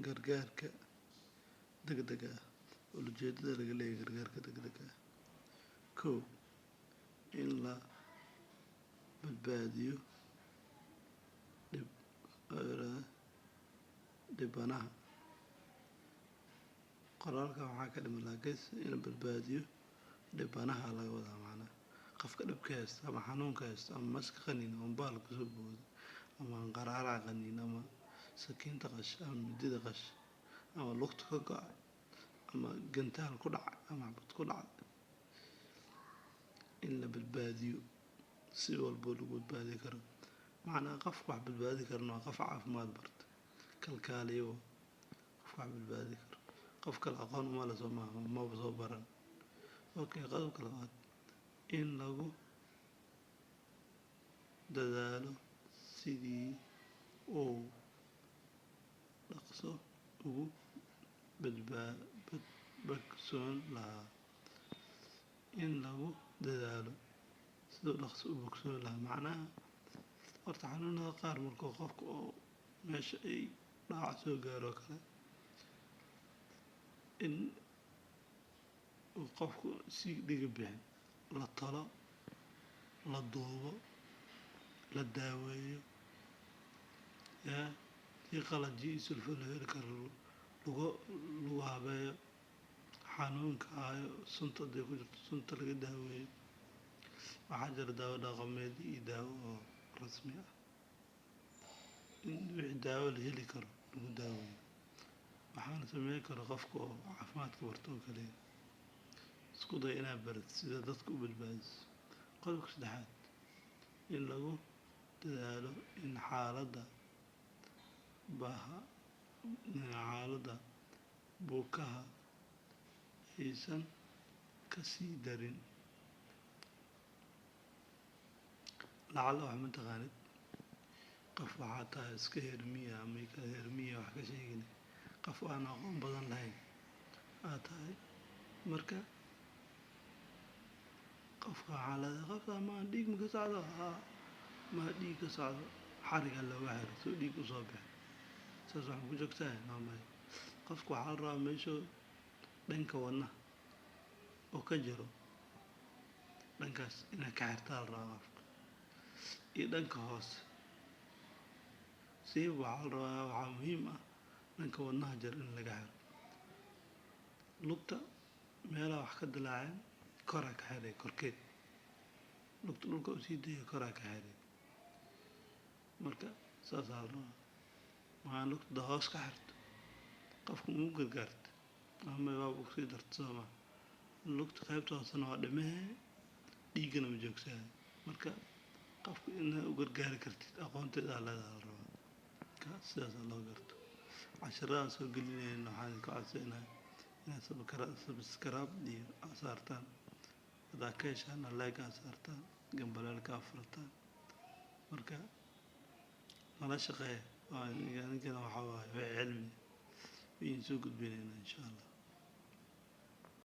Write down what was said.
Gargaarka degdega ah, ujeedada laga leeyahay gargaarka degdega ah: Kow, in la badbaadiyo dhib dhibanaha. Qoraalkan waxaa ka dhiman, laakiinse in la badbaadiyo dhibanaha laga wadaa, macnaha qofka dhibka haysta ama xanuunka haysta ama maska qaniin ama bahal kusoo booday ama qaraarac qaniin ama sakiinta qash ama midida qash ama lugta ka go'ay ama gantaal ku dhacay ama xabad ku dhacay, in la badbaadiyo si walbo lagu badbaadi karo. Macnaha qofka wax badbaadi karana waa qof caafimaad barta, kalkaaliyo. Qofka wax badbaadi karo, qof kale aqoon uma leh, soo maaha? Maba soo baran. Okay, qodobka labaad, in lagu dadaalo sidii uu dhaqso ugu bogsoon lahaa. In lagu dadaalo siduu dhaqso u bogsoon lahaa, macnaha horta xanuunada qaar markuu qofka oo meesha ay dhaawac soo gaaro oo kale, in uu qofku si dhiga bixin, la talo, la duubo, la daaweeyo, yaa si qalajiyo iyo sulfo loo heli karo lagu habeeyo, xanuunka hayo, sunta haday ku jirto sunta laga daaweeyo. Waxaa jira daawo dhaqameed iyo daawo oo rasmi ah. In wixii daawo la heli karo lagu daaweeyo, waxaana sameyn karo qofka oo caafimaadka barto oo kaliya. Isku day inaad baratid sida dadka u badbaadiso. Qodobka saddexaad, in lagu dadaalo in xaaladda bukaha aysan ka sii darin. Lacalla wax ma taqaanid, qof waxaa tahay iska reer miyi ah ama reer miyi wax ka sheegin, qof aan aqoon badan lahayn aad tahay. Marka qofka waxaa leedahay, qofka ma dhiig ma ka socdo? Haa, ma dhiig ka socdo, xariga looga xiro soo dhiig usoo bixin. Saas waxaan ku joogtahay waa maya. Qofka waxaa la rabaa meeshuu dhanka wadnaha oo ka jiro, dhankaas inaad ka xirtaa la rabaa qofka, iyo dhanka hoose siiba waxaa la rabaa. Waxaa muhiim ah dhanka wadnaha jiro in laga xiro. Lugta meelaha wax ka dilaaceen koraa ka xiray, korkeed lugta dhulka usii daya, koraa ka xiray. Marka saasaa la rabaa. Maxaa lugta hoos ka xirto qofka ugu gargaarto ama waaba kusii darto, soo ma? Lugta qaybta hoosena waa dhimahee, dhiiggana ma joogsayo. Marka qofka inaad u gargaari kartid aqoonteeda leedahay la rabaa. Marka sidaasaa loo garto. Casharadaan soo gelinayna waxaan idinka codsanayaa inaad subscribe iyo aad saartaan, haddaad ka heshaana like aad saartaan, gambaleelka aad furataan. Marka nala shaqeeya, aninkana waxaa waaye wixii cilmi idin soo gudbinayna, insha Allah.